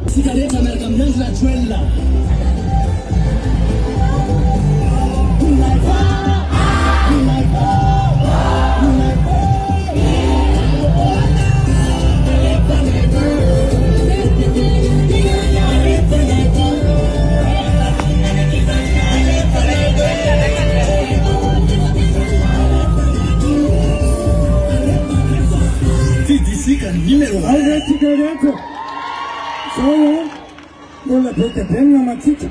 Isika rehetra miaraka amin'i Andry Rajoelina. Aiza tsika rehetra? Zao an, mbola be dia be ny namantsika,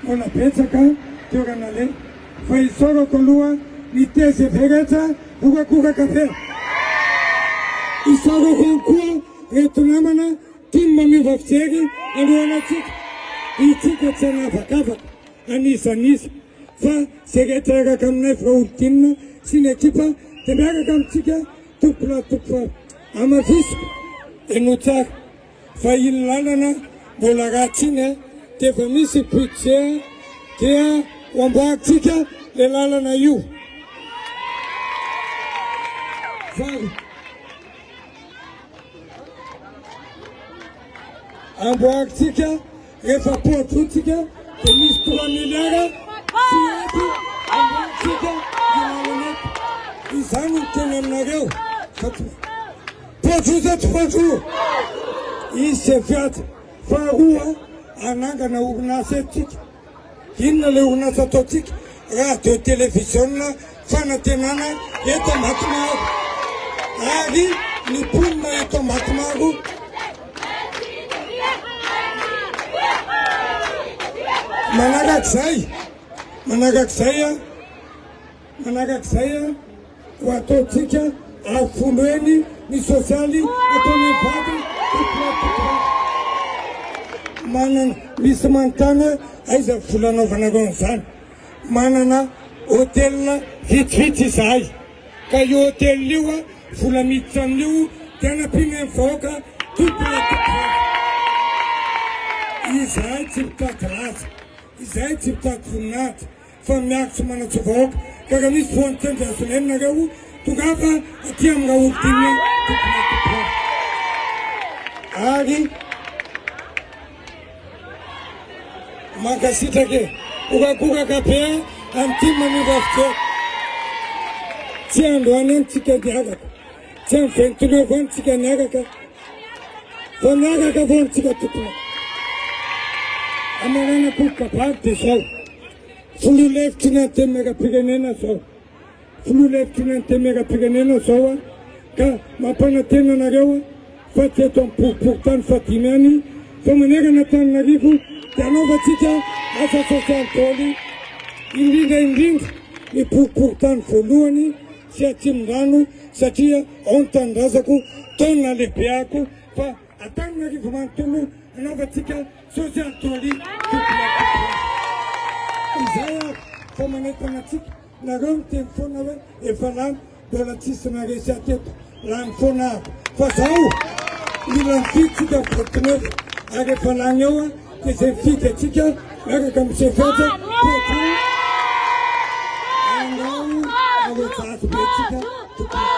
mbola betsaka toerana aleha. Fa isaorako aloha ny tgv rehetra horakoraka be. Isaorako ihany koa reto namana tim miova fijery hanohana antsika. Itsika tsy hanavakavaka an'iza n'iza fa izay rehetra hiaraka aminay Fraolodine sy ny ekipa dia miaraka amintsika tompolahy tompovavy. Hamafisiko, henoy tsara. Fa iny lalana mbola ratsy iny a, dia efa misy budget dia ho amboarintsika le lalana io. Fa amboarintsika rehefa poa-drotsika dia misy 3 milliards tsy ampy amboarintsika ny lalana eto. Izany no teny aminareo fa tsy Bonjour sa tsy bonjour? Izy chef fiaja. Faharoa, hanangana orinasa eto tsika. Inona ilay orinasa ataontsika? Radio television fanantenana eto Ambatomaro. Ary ny mponina eto Ambatomaro manarak'izay, manarak'izay, manarak'izay. Ho ataontsika avo folo heny ny sosialy ataonay mivady tompolahy tompovavy. Manana, misy manontany hoe aiza ny vola anaovanareo an'izany? Manana hotel vitsivitsy izahay ka io hotel io vola miditra amin'io dia anampianay ny vahoaka tompolahy tompovavy. Izahay tsy mitady laza, izahay tsy mitady voninahitra. Fa miaro tsy manatsoa vahoaka. Ka raha misy voan'ny tsendry azo laina nareo, tongava aty amin'ny Raholdina tomponay tompon. Ary mankasitraka e. Horakoraka be amin'ity manova fijery. Tsy androany ihany tsika niaraka. Tsy amin'ny 29 any tsika niaraka. Fa miaraka avao antsika tompona. Amaranako kabary dia zao. Filoha lefitry ny Antenimierampirenena zao. Filoha lefitry ny Antenimierampirenena zao a. Ka mampanantena anareo fa tsy eto amin'ny boriborintany fahadimy ihany fa manerana Antananarivo dia anaovantsika asa sosialy daholo indrindra indrindra ny boriborintany voalohany sy Atsimondrano satria ao ny tanindrazako, taona lehibeako fa Antananarivo manontolo anaovantsika sosialy daholo tompona tompona. Izay ary fa manentana antsika, nareo miteny foana hoe efa lany, mbola tsisy naresy ahy teto, lany foana ary fa zao mila mifidy tsika 29 ary efa lany eo dia izay mifidy antsika miaraka amin'ny sefeja tompona anao arojato be tsika tompona.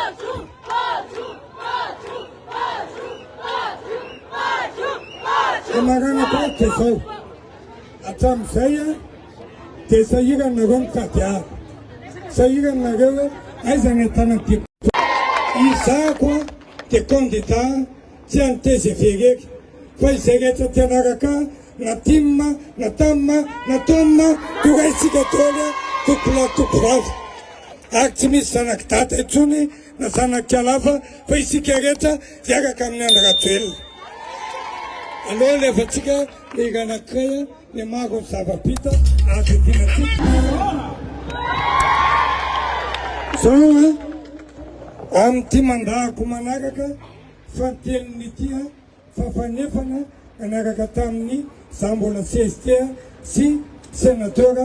Hamaranako azy dia izao, hatramin'izay dia sahirana nareo mitady ahy, sahirana nareo hoe aiza ny ahitana ny député. Izaho dia candidat tsy an'ny tgv irery fa izay rehetra te hanaraka ahy na tim na tam na tom dia raisintsika daholo tompolahy tompovavy ary tsy misy zanak'i dada intsony na zanak'Ikalafa fa isika rehetra hiaraka amin'i Andry Rajoelina. Aleo alefantsika le hira anankiray le maro ny zava-bita azo entina antsika. Zao a, amin'ity mandahako manaraka fanintelony ity a, Fafanefana niaraka tamin'ny za mbola cst sy senateur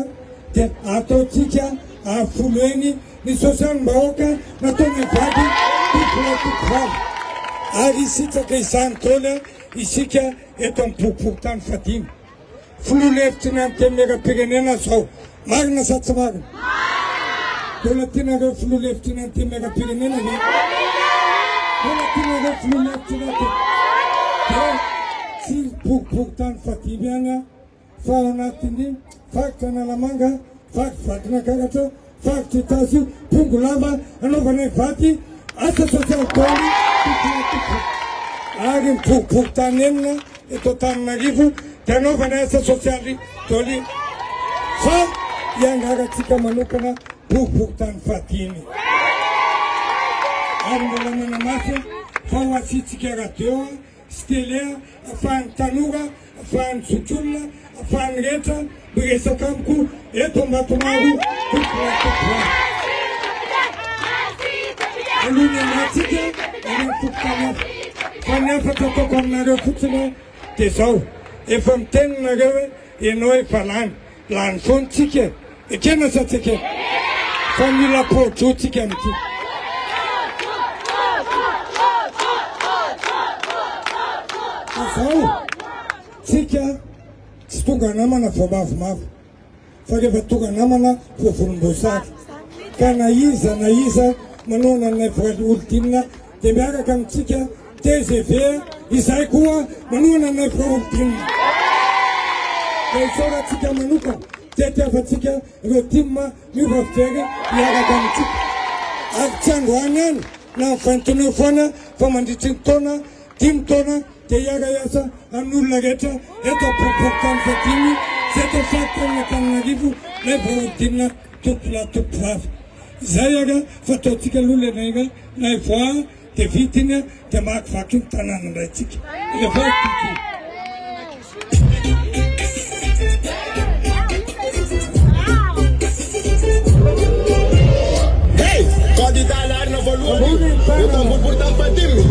dia ataontsika avo folo heny ny sosialim-bahoaka nataonay vady tompolahy tompovavy ary hisitraka izany daholo isika eto amin'ny boriborintany fahadimy. Filoha lefitry ny Antenimierampirenena zao. Marina sa tsy marina? Mbola tianareo filoha lefitry ny Antenimierampirenena ve? Mbola tianareo filoha lefitry ny Antenimierampirenena? Dia tsy boriborintany fahadimy ihany fa ao anatin'ny faritra Analamanga, faritra Vakinankaratra, faritra Itasy, Bongolava, anaovanay vaty asa sosialy daholo tokony hatokony. Ary ny boriborintany enina eto Antananarivo dia anaovanay asa sosialy daholo fa iangarantsika manokana boriborintany fahadimy. Ary mbola manamafy fa ho asiantsika radio sy télé afahan'ny tanora, afahan'ny zokiolona, afahan'ny rehetra miresaka amiko eto Ambatomaro tompoko tompoko. Aloha ny antsika any amin'ny fokontany hafa. Fa ny hafatra ataoko aminareo fotsiny dia izao, efa miteny nareo hoe ianao efa lany, lany foana tsika e. Ekena sa tsy ekena? Fa mila pôjo tsika amin'ity. Izao, tsika tsy tonga namana vao mavomavo, fa rehefa tonga namana vao volomboasary. Ka na iza na iza manohana an'ilay Voaolodinina dia miaraka amintsika tgv izay koa manohana an'ilay Voaolodinina. Dia isaorantsika manokana Tetiavantsika ireo tim miova fijery miaraka amintsika. Ary tsy androany ihany na amin'ny 29 foana fa mandritry ny taona, dimy taona dia hiara-hiasa amin'ny olona rehetra eto am-boriborintany fahadimy sy eto amin'ny faritanin'Antananarivo ilay voahodidina tompolahy tompovavy. Izay ary fa ataontsika aloha ilay Naivo a! Dia vita iny dia mahakivaky ny tanàna indray tsika. Rehefa ity. Hey! Candidat laharana voalohany eto Ambohiboritany fahadimy.